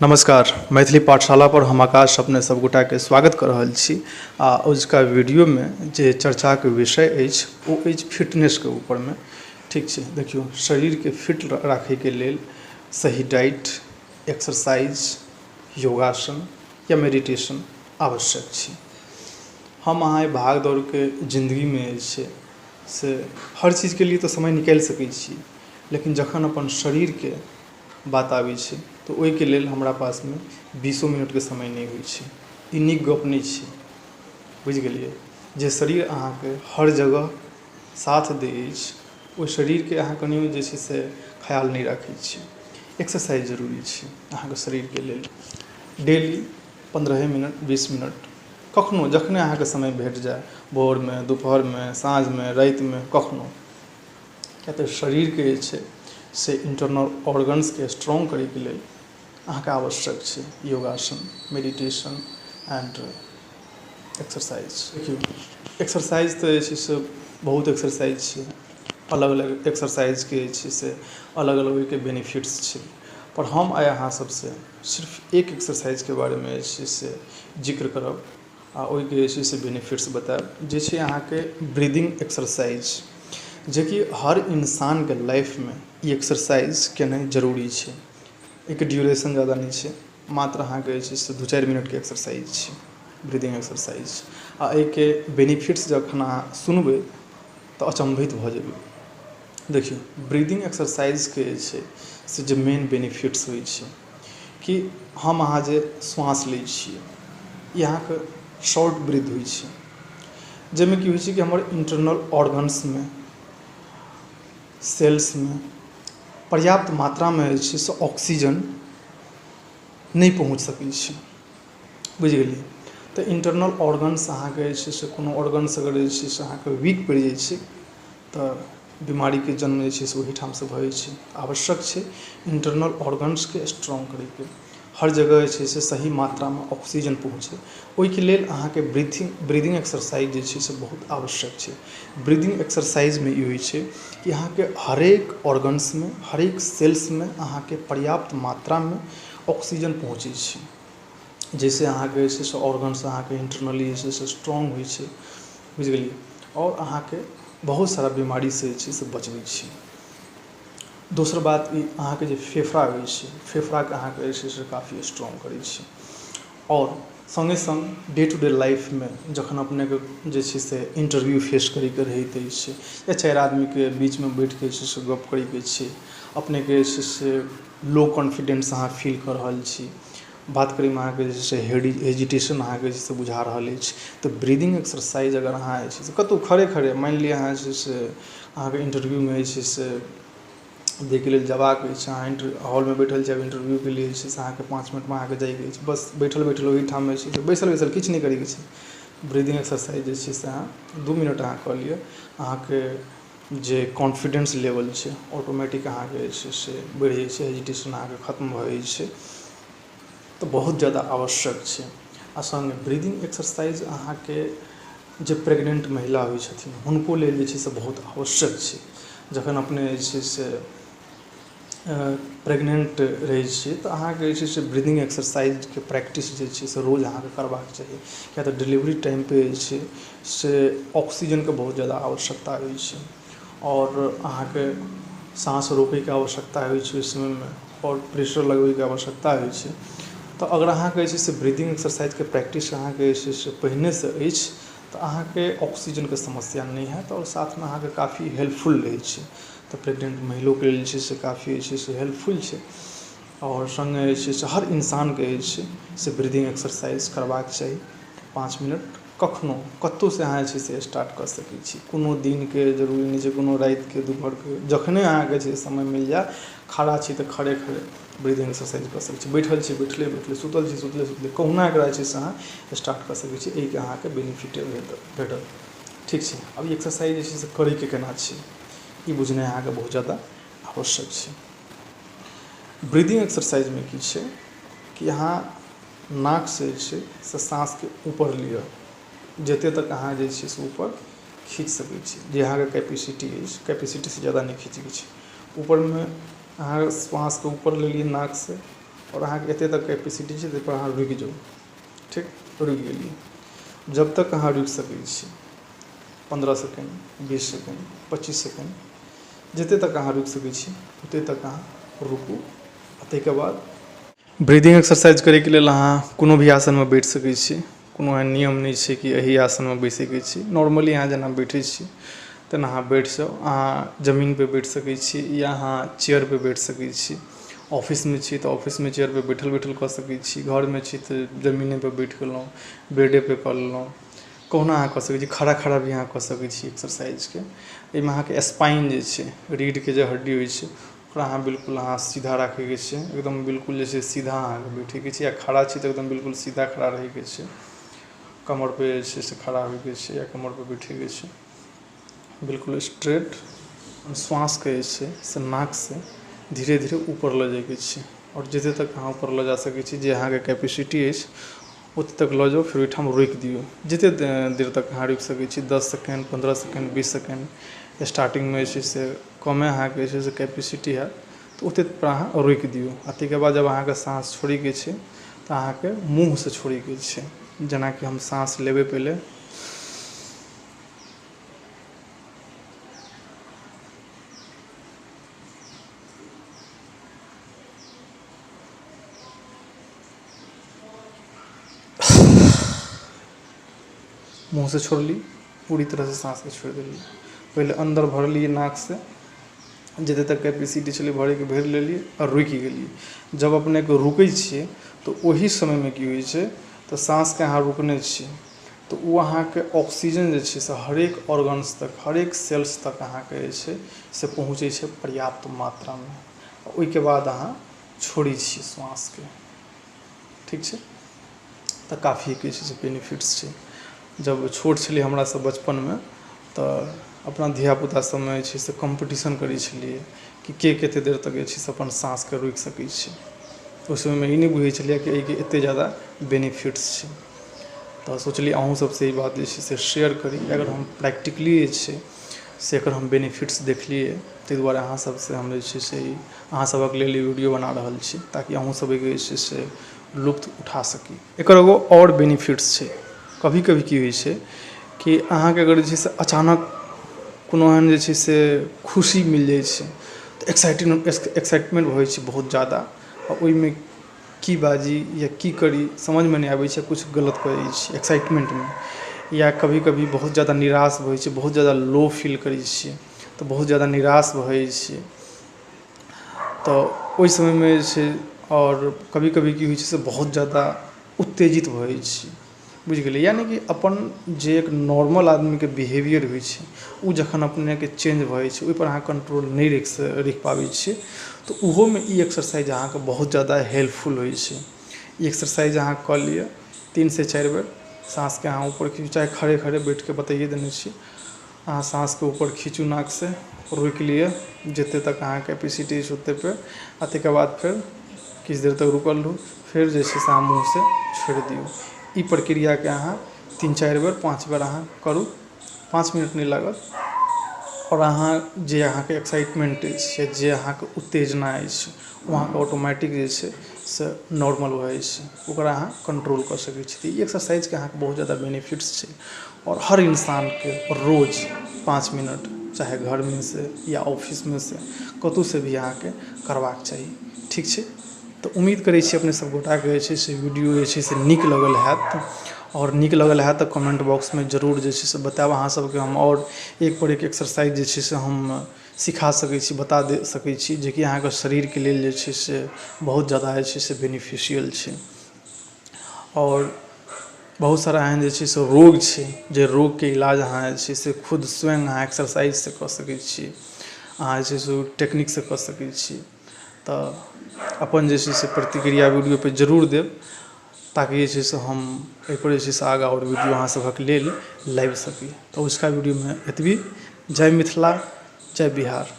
नमस्कार, मैथिली पाठशाला पर हम आकाश अपने सब गोटाके स्वागत कऽ रहल छी। आ अजुका वीडियोमे जे चर्चाके विषय अछि ओ अछि फिटनेसके ऊपरमे। ठीक छै, देखियौ, शरीरके फिट राखैके लेल सही डाइट, एक्सरसाइज, योगासन या मेडिटेशन आवश्यक छै। हम अहाँ एहि भाग दौड़के जिन्दगीमे जे छै से हर चीजके लिए तऽ समय निकालि सकै छी, लेकिन जखन अपन शरीरके बात आबै छै तऽ ओहिके लेल हमरा पासमे 20 मिनटके समय नहि होइ छै। ई नीक गप नहि छै, बुझि गेलियै? जे शरीर अहाँके हर जगह साथ दै अछि, ओहि शरीरके अहाँ कनियो जे छै से ख्याल नहि राखै छी। एक्सरसाइज जरूरी छै अहाँके शरीरके लेल। डेली 15 मिनट, 20 मिनट, कखनो जखने अहाँके समय भेट जाय, भोरमे, दुपहरमे, साँझमे, रातिमे, कखनो। किया तऽ शरीरके जे छै से इंटरनल ऑर्गन्सके स्ट्रॉन्ग करैके लेल अहाँके आवश्यक छै योगासन, मेडिटेशन एंड एक्सरसाइज। देखियौ, एक्सरसाइज तऽ जे छै से बहुत एक्सरसाइज छै, अलग अलग एक्सरसाइजके जे छै से अलग अलग ओहिके बेनिफिट्स छै। पर हम आइ अहाँ सबसँ सिर्फ एक एक्सरसाइजके बारेमे जे छै से जिक्र करब आ ओहिके जे छै से बेनिफिट्स बतायब, जे छै अहाँके ब्रीदिंग एक्सरसाइज, जेकि हर इंसानके लाइफमे ई एक्सरसाइज केनाइ जरूरी छै। एहिके ड्यूरेशन ज़्यादा नहि छै, मात्र अहाँके जे छै से 2-4 मिनटके एक्सरसाइज छै ब्रीदिंग एक्सरसाइज। आ एहिके बेनिफिट्स जखन अहाँ सुनबै तऽ अचम्भित भऽ जेबै। देखियौ, ब्रीदिंग एक्सरसाइजके जे छै से जे मेन बेनिफिट्स होइ छै कि हम अहाँ जे श्वास लै छियै, ई अहाँके शॉर्ट ब्रीथ होइ छै, जाहिमे की होइ छै कि हमर इंटरनल ऑर्गन्समे, सेल्समे पर्याप्त मात्रामे जे छै से ऑक्सीजन नहि पहुँच सकै छै, बुझि गेलियै? तऽ इंटरनल ऑर्गन्स अहाँके जे छै से कोनो ऑर्गन्स अगर जे छै से अहाँके वीक पड़ि जाइ छै तऽ बीमारीके जन्म जे छै से ओहिठामसँ भऽ जाइ छै। आवश्यक छै इंटरनल ऑर्गन्सके स्ट्रॉन्ग करैके, हर जगह जे छै से सही मात्रामे ऑक्सीजन पहुँचै, ओहिके लेल अहाँके ब्रीदिंग एक्सरसाइज जे छै से बहुत आवश्यक छै। ब्रीदिंग एक्सरसाइजमे ई होइ छै कि अहाँके हरेक ऑर्गन्समे, हरेक सेल्समे अहाँके पर्याप्त मात्रामे ऑक्सीजन पहुँचै छै, जाहिसँ अहाँके जे छै से ऑर्गन्स अहाँके इंटरनली जे छै से स्ट्रॉन्ग होइ छै, बुझि गेलियै? आओर अहाँके बहुत सारा बीमारीसँ जे छै से बचबै छै। दोसर बात, ई अहाँके जे फेफड़ा होइ छै, फेफड़ाके अहाँके जे छै से काफी स्ट्रॉन्ग करै छै। आओर सङ्गे सङ्ग डे टू डे लाइफमे जखन अपनेके जे छै से इंटरव्यू फेस करैके रहैत अछि या 4 आदमीके बीचमे बैठके जे छै से गप करैके छै, अपनेके जे छै से लो कॉन्फिडेंस अहाँ फील कऽ रहल छी, बात करैमे अहाँके जे छै से हेजिटेशन अहाँके जे छै से बुझा रहल अछि, तऽ ब्रीदिंग एक्सरसाइज अगर अहाँ जे छै से कतहु खड़े खड़े, मानि लिअ अहाँ जे छै से अहाँके इंटरव्यूमे जे छै से दैके लेल जबाक अछि, अहाँ हॉलमे बैठल छी, इंटरव्यूके लिए जे छै से अहाँके 5 मिनटमे अहाँके जाइके अछि, बस बैठल बैठल ओहिठाम जे छै से बैसल बैसल किछु नहि करैके छै, ब्रीदिंग एक्सरसाइज जे छै से अहाँ 2 मिनट अहाँ कऽ लिअ, अहाँके जे कॉन्फिडेंस लेवल छै ऑटोमेटिक अहाँके जे छै से बढ़ि जाइ छै, हेजिटेशन अहाँके खत्म भऽ जाइ छै। तऽ बहुत ज्यादा आवश्यक छै। आ सङ्गे ब्रीदिंग एक्सरसाइज अहाँके जे प्रेग्नेंट महिला होइ छथिन हुनको लेल जे छै से बहुत आवश्यक छै। जखन अपने जे छै से प्रेग्नेंट रहै छियै तऽ अहाँके जे छै से ब्रीदिंग एक्सरसाइजके प्रैक्टिस जे छै से रोज अहाँके करबाक चाही, किया तऽ डिलीवरी टाइमपर जे छै से ऑक्सीजनके बहुत ज्यादा आवश्यकता होइ छै आओर अहाँके साँस रोकैके आवश्यकता होइ छै ओहि समयमे आओर प्रेशर लगबैके आवश्यकता होइ छै। तऽ अगर अहाँके जे छै से ब्रीदिंग एक्सरसाइजके प्रैक्टिस अहाँके जे छै से पहिनेसँ अछि तऽ अहाँके ऑक्सीजनके समस्या नहि हैत आओर साथमे अहाँके काफी हेल्पफुल रहै छै। तऽ प्रेग्नेंट महिलोके लेल जे छै से काफी जे छै से हेल्पफुल छै। आओर सङ्गे जे छै से हर इंसानके जे छै से ब्रीदिंग एक्सरसाइज करबाक चाही 5 मिनट, कखनो कतहुसँ अहाँ जे छै से स्टार्ट कऽ सकै छी, कोनो दिनके जरूरी नहि छै, कोनो रातिके, दुपहरके, जखने अहाँके जे समय मिल जाय, खड़ा छी तऽ खड़े खड़े ब्रीदिंग एक्सरसाइज कऽ सकै छी, बैठल छी बैठले बैठले, सुतल छी सुतले सुतले, कहुना एकरा जे छै से अहाँ स्टार्ट कऽ सकै छी, एहिके अहाँके बेनिफिटे भेटत। ठीक छै, अब ई एक्सरसाइज जे छै से करैके केना छै ई बुझनाइ अहाँके बहुत ज्यादा आवश्यक छै। ब्रीदिंग एक्सरसाइजमे की छै कि अहाँ नाकसँ जे छै से साँसके ऊपर लिअ, जतेक तक अहाँ जे छै से ऊपर खींच सकै छी, जे अहाँके कैपेसिटी अछि, कैपेसिटीसँ ज्यादा नहि खींचैके छै। ऊपरमे अहाँ श्वासके ऊपर लेलियै नाकसँ, आओर अहाँके एते तक कैपेसिटी छै ताहिपर अहाँ रुकि जाउ। ठीक, रुकि गेलियै। जब तक अहाँ रुकि सकै छी 15 सेकेण्ड, 20 सेकेण्ड, 25 सेकेण्ड, जते तक अहाँ रुकि सकै छी ओते तक अहाँ रुकू। आ ताहिके बाद ब्रीदिंग एक्सरसाइज करैके लेल अहाँ कोनो भी आसनमे बैठ सकै छी। कोनो एहन नियम नहि छै कि एहि आसनमे बैसैके छी। नॉर्मली अहाँ जेना बैठै छी तेना अहाँ बैठ जाउ। अहाँ जमीनपर बैठ सकै छी या अहाँ चेयरपर बैठ सकै छी। ऑफिसमे छी तऽ ऑफिसमे चेयरपर बैठल बैठल कऽ सकै छी। घरमे छी तऽ जमीनेपर बैठ गेलहुँ, बेडेपर कऽ लेलहुँ, कहुना अहाँ कऽ सकै छी। खड़ा खड़ा भी अहाँ कऽ सकै छी एक्सरसाइजके। एहिमे अहाँके स्पाइन जे छै, रीढ़के जे हड्डी होइ छै, ओकरा अहाँ बिल्कुल अहाँ सीधा राखैके छै। एकदम बिल्कुल जे छै सीधा अहाँके बैठैके छै, या खड़ा छी तऽ एकदम बिल्कुल सीधा खड़ा रहैके छै। कमरपर जे छै से खड़ा होइके छै या कमरपर बैठैके छै, बिल्कुल स्ट्रेट। श्वासके जे छै से नाकसँ धीरे धीरे ऊपर लऽ जाइके छै, आओर जते तक अहाँ ऊपर लऽ जा सकै छी, जे अहाँके कैपेसिटी अछि ओते तक लऽ जाउ। फेर ओहिठाम रोकि दियौ, जते देर तक अहाँ रुकि सकै छी, 10 सेकेण्ड, 15 सेकेण्ड, 20 सेकेण्ड। स्टार्टिंगमे जे छै से कमे अहाँके जे छै से कैपेसिटी हैत, तऽ ओते पर अहाँ रोकि दियौ। आ ताहिके बाद जब अहाँके साँस छोड़ैके छै तऽ अहाँके मुँहसँ छोड़ैके छै। जेनाकि हम साँस लेबै पहिले, मुँहसँ छोड़ली, पूरी तरहसँ साँसके छोड़ि देलियै। पहिले अन्दर भरलियै नाकसँ, जते तक कैपेसिटी छलै भरैके भरि लेलियै आओर रुकि गेलियै। जब अपनेके रुकै छियै तऽ ओहि समयमे की होइ छै, तऽ साँसके अहाँ रोकने छियै तऽ ओ अहाँके ऑक्सीजन जे छै से हरेक ऑर्गन्स तक, हरेक सेल्स तक अहाँके जे छै से पहुँचै छै पर्याप्त मात्रामे। ओहिके बाद अहाँ छोड़ै छियै श्वासके। ठीक छै, तऽ काफी जे छै से बेनिफिट्स छै। जब छोट छलियै हमरा सब बचपनमे तऽ अपना धियापुता सबमे जे छै से कॉम्पिटिशन करै छलियै कि के कते देर तक जे छै से अपन साँसके रोकि सकै छै। ओहि समयमे ई नहि बुझै छलियै कि एहिके एते ज्यादा बेनिफिट्स छै। तऽ सोचलियै अहूँ सबसँ ई बात जे छै से शेयर करी। अगर हम प्रैक्टिकली जे छै से एकर हम बेनिफिट्स देखलियै, ताहि दुआरे अहाँ सबसँ हम जे छै से अहाँ सबक लेल ई वीडियो बना रहल छी, ताकि अहूँ सब एहिके जे छै से लुत्फ उठा सकी। एकर एगो आओर बेनिफिट्स छै। कभी कभी की होइ छै कि अहाँके अगर जे छै से अचानक कोनो एहन जे छै से खुशी मिल जाइ छै तऽ एक्साइटमेन्ट भऽ जाइ छै बहुत ज्यादा। आ ओहिमे की बाजी या की करी समझमे नहि आबै छै, किछु गलत कऽ दै छियै एक्साइटमेन्टमे। या कभी कभी बहुत ज्यादा निराश भऽ जाइ छै, बहुत ज्यादा लो फील करै छियै तऽ बहुत ज्यादा निराश भऽ जाइ छियै, तऽ ओहि समयमे जे छै। आओर कभी कभी की होइ छै से बहुत ज्यादा उत्तेजित भऽ जाइ छियै, बुझि गेलियै? यानि कि अपन जे एक नॉर्मल आदमीके बिहेवियर होइ छै ओ जखन अपनेके चेंज भऽ जाइ छै, ओहिपर अहाँ कंट्रोल नहि रखि पाबै छियै, तऽ ओहोमे ई एक्सरसाइज अहाँके बहुत ज्यादा हेल्पफुल होइ छै। ई एक्सरसाइज अहाँ कऽ लिअ 3 से 4 बेर। साँसके अहाँ ऊपर खींचू, चाहे खड़े खड़े बैठके बताइए देने छी। अहाँ साँसके ऊपर खींचू नाकसँ, रोकि लिअ जते तक अहाँके कैपेसिटी अछि ओते पे, आ ताहिके बाद फेर किछु देर तक रुकल रहू, फेर जे छै से अहाँ मुँहसँ छोड़ि दियौ। ई प्रक्रियाके अहाँ 3, 4 बेर, 5 बेर अहाँ करू। 5 मिनट नहि लागत। आओर अहाँ जे अहाँके एक्साइटमेन्ट अछि, जे अहाँके उत्तेजना अछि, ओ अहाँके ऑटोमेटिक जे छै से नॉर्मल भऽ जाइ छै, ओकरा अहाँ कंट्रोल कऽ सकै छी। तऽ ई एक्सरसाइजके अहाँके बहुत ज्यादा बेनिफिट्स छै आओर हर इंसानके रोज 5 मिनट, चाहे घरमे से या ऑफिसमे से, कतहुसँ भी अहाँके करबाक चाही। ठीक छै, तऽ उम्मीद करै छी अपने सब गोटाके जे छै से वीडियो जे छै से नीक लगल हैत। आओर नीक लगल हैत तऽ कमेन्ट बॉक्समे जरूर जे छै से बतायब। अहाँ सबके हम आओर एक पर एक एक्सरसाइज जे छै से हम सिखा सकै छी, बता दे सकै छी, जेकि अहाँके शरीरके लेल जे छै से बहुत ज्यादा जे छै से बेनिफिशियल छै। आओर बहुत सारा एहन जे छै से रोग छै, जे रोगके इलाज अहाँ जे छै से खुद स्वयं अहाँ एक्सरसाइजसँ कऽ सकै छी, अहाँ जे छै से ओ टेक्निकसँ कऽ सकै छी। तऽ अपन जे छै से प्रतिक्रिया वीडियोपर जरूर देब, ताकि जे छै से हम एहिपर जे छै से आगाँ आओर वीडियो अहाँ सभक लेल लाबि सकी। तऽ अजुका वीडियोमे एतबी। जय मिथिला, जय बिहार।